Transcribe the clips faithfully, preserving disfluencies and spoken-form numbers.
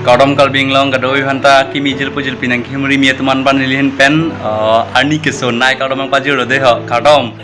Kardom Karbi Anglong kadokave aphanta kimi jirpo jirpi nangkehumri mi atum aphan neli ahin pen, eh, arni kesonei kardom nangpajirlo dei ho, kardom.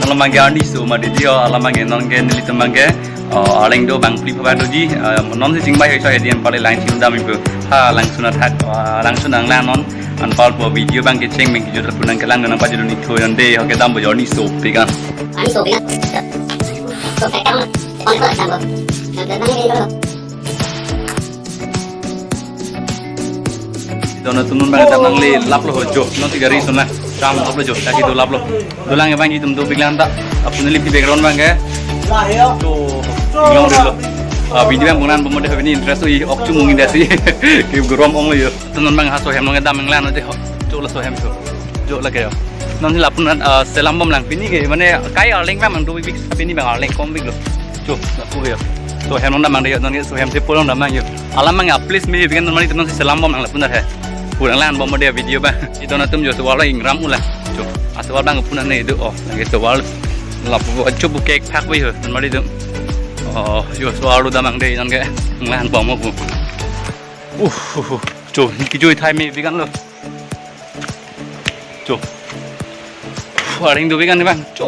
Alam abangke arni so ma didi ho, alam abangke nonke nelitum abangke, oh, arleng do bang phli phabang doji, eh, non si chingbai hoi so hedi anparli lang chingdam ipu. Ha, langsun athak, ah, langsun nanglang non, anparpo video abangke cheng meng kejut lapu nangkelang nangpajirlo ni thu nang dei ho, kedampo jo arni sopik an. Arni sopik an. Sopik an. On ko sambo. Nang nang nang. Dona tunun bang dam nangle laplo ho jo. Nonsi gari sona. Cham laplo jo. Taki do laplo. Dolang abang itum dopiklang ta. Apuni lipi background abangke. Jo. Inglong dolo. Ah, video abang bongbom dei ho, pini interest oi ok chumung inda si. Ke gorom onglo jo. Tunun bang ha sohem nangkedam nanglang non dei ho. Jo la sohem jo. Jo lake jo. Nonsi lapu an, ah, selambomlang pini ke, mane kai arleng bang mang dopik pini bang arleng kombiklo. Jo, lapu jo. Sohem nangdam nang dei jo, nonke sohem si pulang dam nang jo. Alam abang a place me bikan nonmari nonsi selambomlang lapu an he. Pulang langbom dei video abang. Itum atum jo tovar lo ingram ula. Jo. Atovar abang punan ne do oh. Lake tovar lapu achup kek phak bai ho. Nonmari do. Oh, jo tovar lo dam nang dei nonke. Langbom ho pu. Uh, uh, uh. Jo, kejui thai me bikan lo. Jo. Phu, arleng do bikan bang. Jo,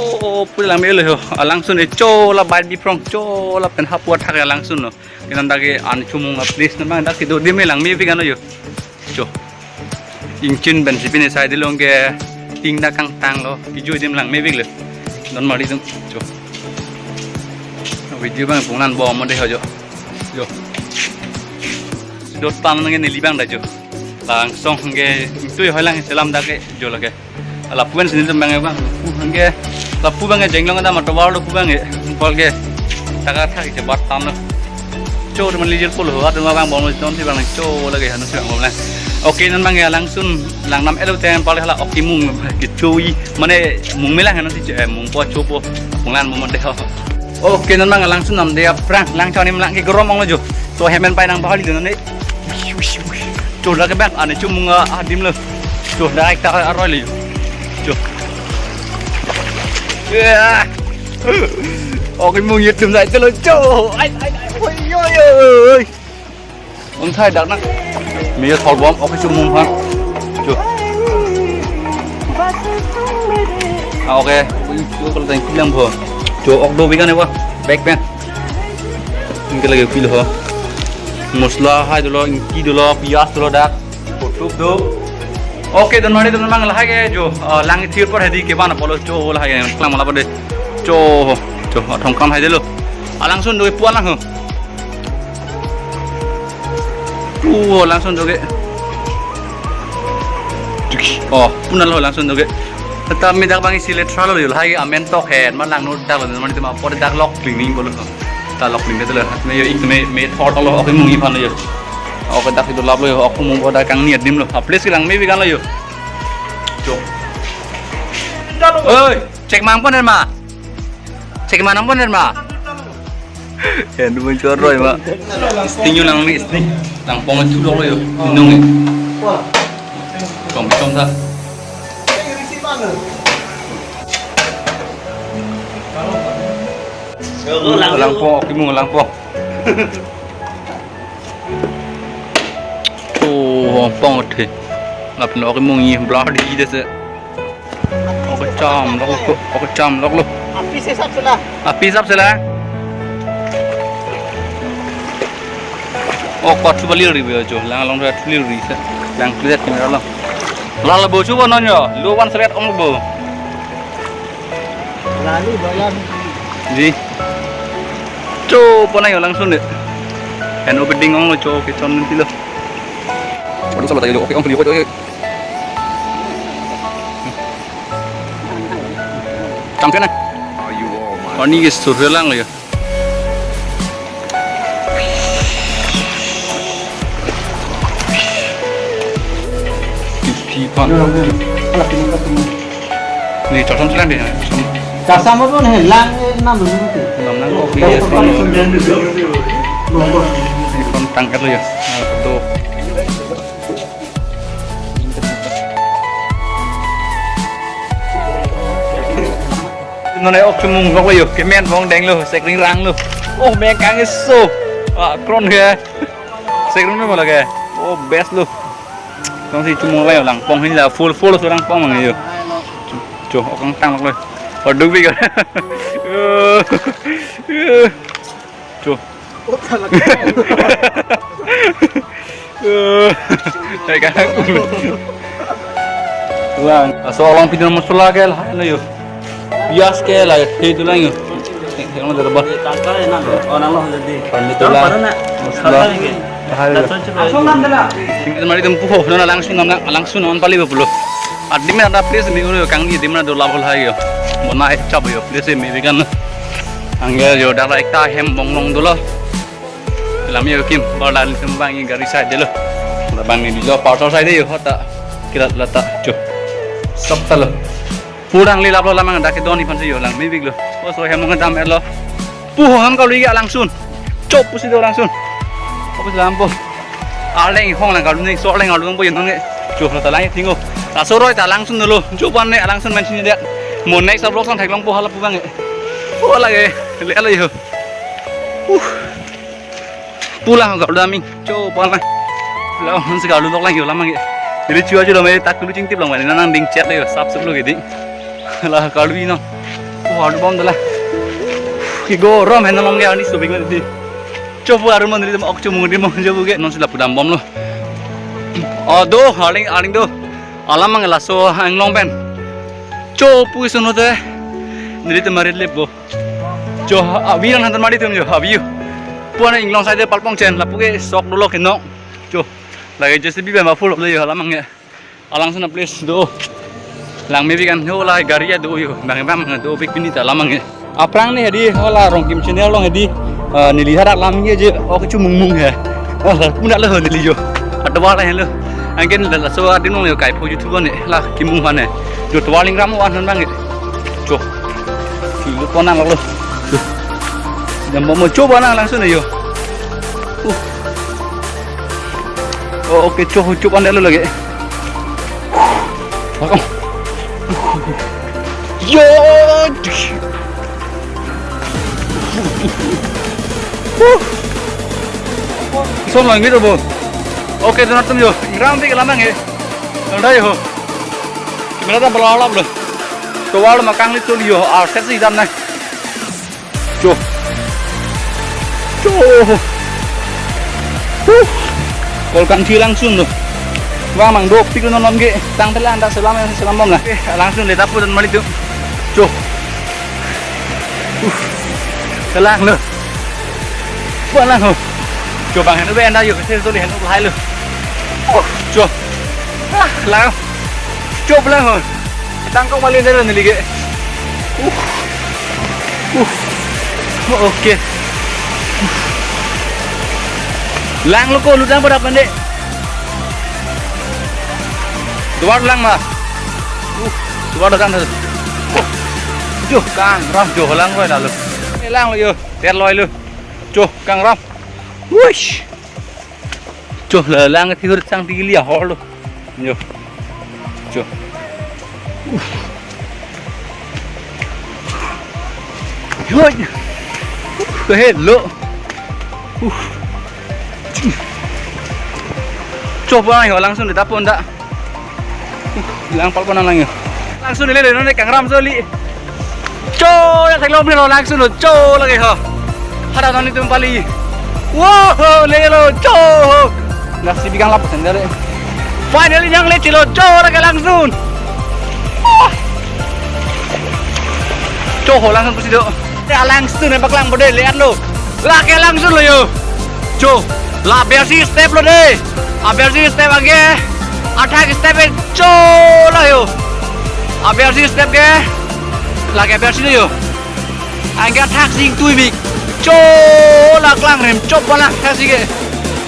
pulang melo ho. Alangsun e jo la bai biprong jo lapen hapu athak alangsun lo. Kenan dak ke an chumung a place na bang dak kedo adim lang me bikan lo jo. Jo. Ingchin pen si pini sai dilong ke ting dak kangtanglo. Kejui adim lang me biklo. Nonmari atum. Jo. Video abang punglan bom dei ho jo. Jo. Dot tan nang neli bang da jo. Langsong ke tui hoi lang selam dak ke jo lake. Lapu an sini tembang bang. Lapu abangke, lapu abangke jenglong ada motor wal lapu abangke. Pol ke. Taka thak ke bat tan lo. Cho teman lijil pul ho, ada abang bom nonsi bang cho lake nonsi bang bom lang. Oke, non abangke langsun lang nam elo tem pal hala oke mung kejui. Mane mung melang nonsi, eh, mungpo chopo. Punglan bom dei ho. Oke, non abang langsun nam dei aphrang lang choni lang ke gorom onglo jo. Sohem pen pai nangpahali do non dei. Cho lake bang an chumung adim lo. Cho dak ta aroi lo. Cho. Ya. Oke mung yet dum sai lo cho. Ai ai ai. Oi oi oi. Ong thai dak na. Me thol bom oke chumung phan. Cho. Ah, oke. Ui, cho kalau tang kilang bo. Cho ok do bikan wa. Back pen. Ingke lake pil ho. Mosla hai dolo, ingki dolo, piyaj dolo dak. Kotup do. Oke, don mari don mang lahai ke jo. Ah, lang thir por hedi ke bana polo cho lahai ke. Kelang mala pade. Cho. Cho, athong kam hai delo. Alangsun do puan lang ho. Oh, langsun do ke. Oh, punan lo langsun do ke. Tata me dak bang isi le tralo yo, lahai amen tok hen, man langno dak lo, man itum apor dak lok cleaning bolo. Ta lok clean de lo, me yo ik me, me thor lo, oke mung iphan lo yo. Oke dak itum lap lo yo, oke mung ko dak kangni adim lo. A place kelang me bikan lo yo. Jo. Oi, cek mangpon ma. Cek mana pon ma. Hen dum chor roi ma. Sting yo lang ni sting. Langpong chu dok lo yo. Nung ni. Chom chom sa. Langpong, oke mung langpong. Oh, pong the. Lapen oke mung i bla di de se. Oke cham lok lo, oke cham lok lo. Api hisap sela. Api hisap sela. Oke, thu bali ri bo jo, lang along thu bali ri se. Lang clear camera lo. Lala bo chu bo non yo, lo wan selet ong bo. Lalu balam. Ji. Cho pon yo langsun de. Hen opening ong lo cho ke chon nanti lo. Waduh, sabar tadi, oke, oke, oke, oke. Champion na. Arni ke survey lang lo ya. Fifty pound. Ni chorchom selang deh. Chorchom apa nih? Lang, eh, enam dulu tuh. Enam lang, oke, ya. Ini kon tangkat lo ya. Nah, betul. Nonai ok chomung vlog lo yo, kemen bong deng lo, sekring rang lo. Oh, meng kang iso. Ah, kron ke. Sekring lo lake. Oh, best lo. Nong si chomung lai langpong hin la full full so langpong mang yo. Cho, ok kangtang lo. Waduh bi ka. Cho. Hai ka. Lang, so along pidon masala ke la, ano yo. Pias ke la, he tu lang yo. Teng, teng, mana dapat. Tangka ya, nang. Oh, nang lo jadi. Pan itu lah. Masala. Hai. Asal nang dala. Tinggal mari tempuh, nona langsun, nona langsun, non pali pulo. Adim ada place me ulo kangni adim ada labol hai yo. Bonai chap yo place me bikan. Angke yo dak ekta hem bonglong dolo. Lam yo kim, bala tum bang gari side lo. Labang ni lo parcel side yo hota. Kilat lata cho. Sab ta lo. Purang li lap lo lamang dak don ipan si yo lang me bik lo. Oh, so hem nong dam er lo. Pu ho ham kalu igi alangsun. Chop pusi do alangsun. Opus lampo. Arleng hong lang kalu ni so arleng alu po yun hong e. Cho lo ta lang tingo. Laso roi ta alangsun dolo. Cho pan ne alangsun man sini dia. Mo next vlog sang theklong po hala pu bang e. Oh lake. Le alo yo. Uh. Pulang kalu daming. Cho pan lang. Lo han si kalu lok lang yo lamang e. Jadi chua chua lo me tak kalu chingtip lang mani nang ding chat le yo. Sap sap lo ke ding. La kalu ino. Oh, alu bom dala. Ki gorom hen nong ke ani subing di. Cho pu aru mon di mo ok chomung di mo cho pu ke non si lapu dam bom lo. Oh, do, arleng, arleng do. Alamang laso inglong pen. Cho pu isun hote. Neli te marit lep bo. Cho, avi lang hantar mari tum yo, avi yo. Pu ana inglong side palpong chen, lapu ke sok dolo ke no. Cho, lake J C B pen ma full lo yo, alamang ya. Alangsun a place do. Lang me bikan ho la gari ya do yo. Bang bang do bik pini ta lamang he. Aphrang ne hedi ho la Rongkim channel long hedi. Ah, neli hadak lam ye je ok chomung mung he. Oh, la puna lo neli yo. Adwa la helo. Angken la so adin long yo kai po YouTube ne. La kimung han ne. Jo twa lingram wan han bang he. Cho. Ki lo kona lo. Cho. Jam mo cho bana langsun yo. Uh. Oh, okay, cho cho pan lo lake. Yo. Son lang gitu, Bo. Okay, donat tum yo. Ingram di kelamang eh. Nang dai ho. Kamera ta bala alap lo. Tovar ma kangli tul yo. Arset si dam na. Cho. Cho. Huh. Kol kangthi langsun lo. Bang mang dopik non non ke. Tang telan ta selam selam bom la. Eh, langsun le tapu dan mali tu. Cho. Uh. Kelang lo. Kelang ho. Cho bang henu ben da yo ke sel tuli henu lahai lo. Oh, cho. Ah, lang. Cho lang ho. Tangkok mali dere neli ke. Uh. Uh. Okay. Lang lo ko lutang pada pande. Duar lang ma. Uh, duar lang. Uh. Jo kang ram jo lang koi lalu. Eh, lang lo yo. Ter loi lo. Jo kang ram. Wush. Jo la lang thi hur sang thi li ahor lo. Jo. Jo. Yo. Hello. Jo pa yo langsun ta pon ta. Lang pal pon lang yo. Langsun le le no ne kang ram so li. Jo ya thek lo mlo langsun lo jo lake ho. Hada tani tum pali. Wow, le lo jo. Nasi bigang lap sen dare. Finally nang le chilo jo lake langsun. Ah. Jo ho langsun pusi do. Ya langsun ne paklang bode le lo. Lake langsun lo yo. Jo. La bersi step lo de. A bersi step age. Athak step e jo lo yo. A bersi step ke. Lake bersi lo yo. Anke athak sing tui bik. Jo la klang rem chop bala thak si ke.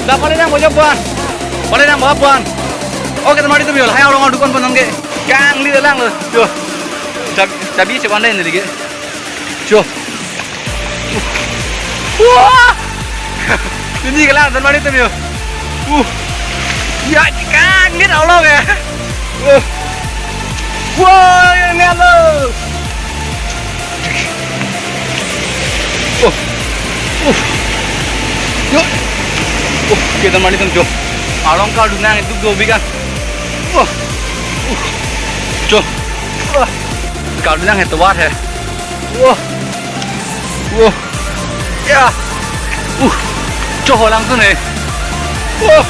Da pale nang bojo buan. Pale nang bojo buan. Okay, tamari tum yo. Hai orang dukon pon nang ke. Kangli lang lo. Jo. Chabi, chabi cheban dai neli ke. Jo. Wah. Ini kelang tamari tum yo. Uh. Ya, kangli lo ke. Uh. Wah, ini lo. Yo. Oh, kedam mani tum jo. Arong kardunang itu do bigan. Oh. Oh. Jo. Oh. Kardunang itu wat he. Wah. Wah. Ya. Uh. Choho langsung eh. Wah.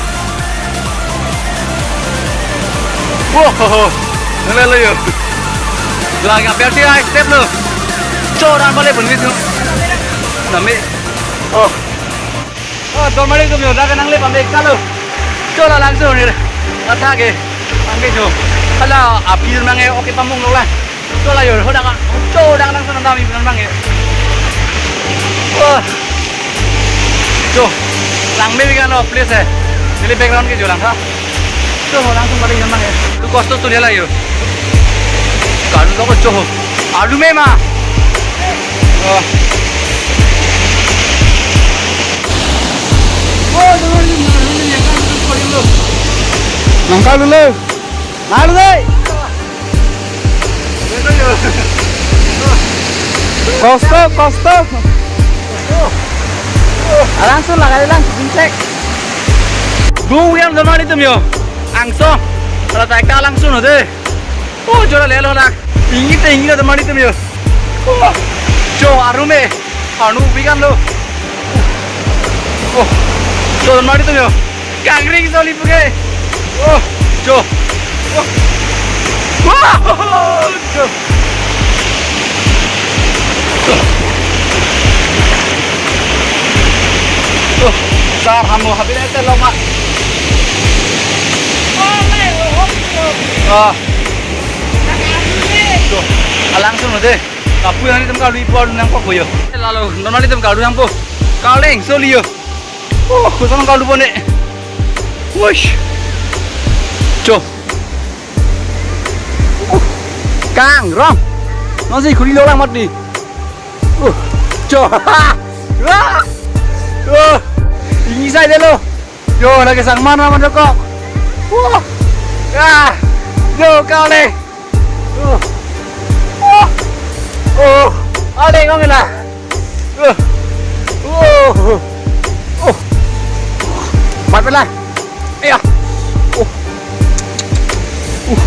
Wah. Nang lelo yo. Lagi apa sih, ah, step lo. Cho, orang balik pun gitu. Nami. Oh. Oh, dormari tum yo, dak nang le pame kalo. Chola langsung ni. Athak ke. Angke jo. Hala, api nang e, oke pamung lo la. Chola yo, hodak. Cho, dak langsung nang dami nang e. Oh. Cho. Lang me kan lo, please eh. Neli background ke jo lang ha. Cho, langsung balik nang e. Tu kosto tu dia la yo. Kalu lo ko cho. Alu me ma. Oh. Nang kalu le. Lalu deh. Kosto, kosto. Langsung lagai lang, bincek. Gu yang zaman itu yo. Angsong. Kalau tak langsung deh. Oh, jora lelo la. Ingit te ingit teman itu yo. Oh, jo arum e. Anu bigan lo. Oh, jo teman itu yo. Kangring soli puke. Oh, jo. Oh. Wah, jo. Oh, sar hamo habis itu lo mak. Ah. Tuh, langsung lo deh. Kapu yang itum kalu ipo nang kok yo. Lalo, normal itum kalu nang po. Kaleng soli yo. Oh, kusam kalu pone. Wush. Cho. Uh, kang rong. Nasi kuri lo lang mati. Uh, cho. Wah. Uh, ini saja lo. Yo, lagi sang mana mana kok. Wah. Ah. Yo, kau le. Oh. Oh. Oh. Ale ngong la. Oh. Oh. Oh. Mat pala. Iya. Oh. Uh.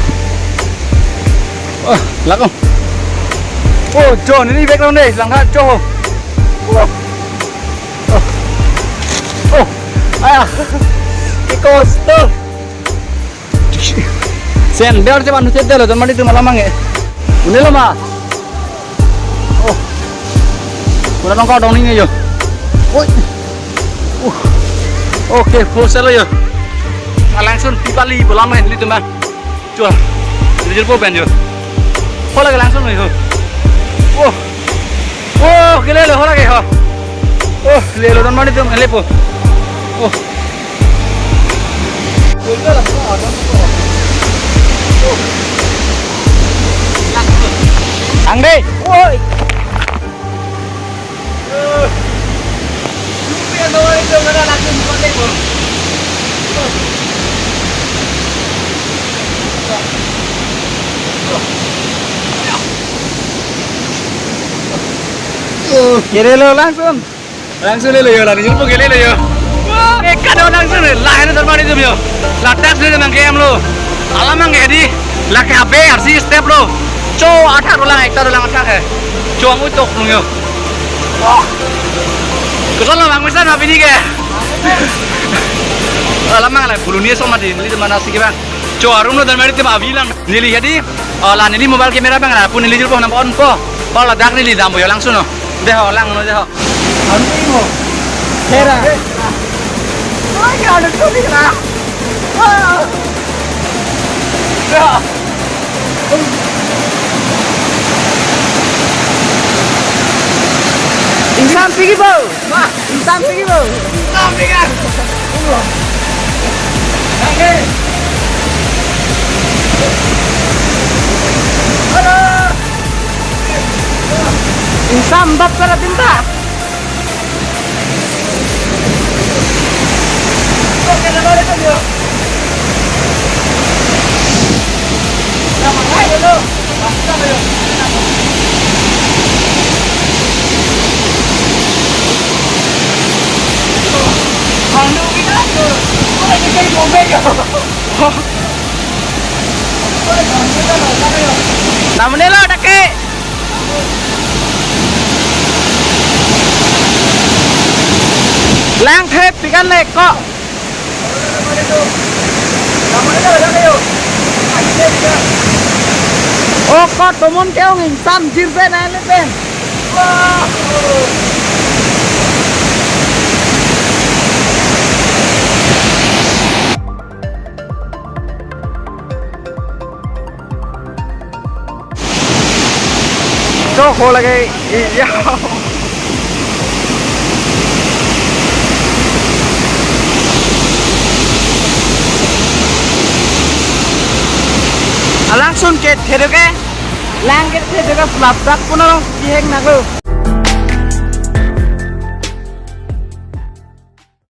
Ah, lakong. Oh, John, ini background deh, langkah John. Oh. Oh. Oh. Aya. Kikos tuh. Sen, biar cepat nucet deh lo, teman itu malam mange. Ini lo, Ma. Oh. Kurang nongkrong dong nih yo. Oi. Uh. Oke, full selo yo. Langsung tiba li bola main itu, Ma. Chua. Jujur po ben yo. Hola ke langsung yo. Oh. Oh, ke lelo hola ke ho. Oh, lelo don mani tum lepo. Oh. Ang deh. Woi. Ke lelo langsung. Langsung lelo yo, la ni jumpo ke lelo yo. Wah, eh, kado langsung le, la hena dormari tum yo. La tax le nang ke am lo. Alam mang ke di, la ke abe arsi step lo. Cho athak dolang, ekta dolang athak he. Cho ang utok nung yo. Wah. Kusol lo bang misan api ni ke. Alam mang la bulu ni so mati, neli mana sih ke bang. Cho arum lo dormari tum avi lang. Neli jadi, oh, la neli mobile camera bang la, pun neli jumpo nang on po. Pala dak neli dampo yo langsung no. Deh ho, lang no deh ho. Anu ni mo. Hera. Ay, anu tu ni na. Ah. Ya. Insan pigi bo. Ma. Insan pigi bo. Insan pigi. Oke. Halo. Insan bab kara tinta. Namonelo take. Lang thep pikan le ko. O ko tomon ke ong ingsan jirbe nai le pen. Chokho lake, iya. Alangsun ke thedo ke, lang ke thedo ke flap dak puno kiheng nanglo.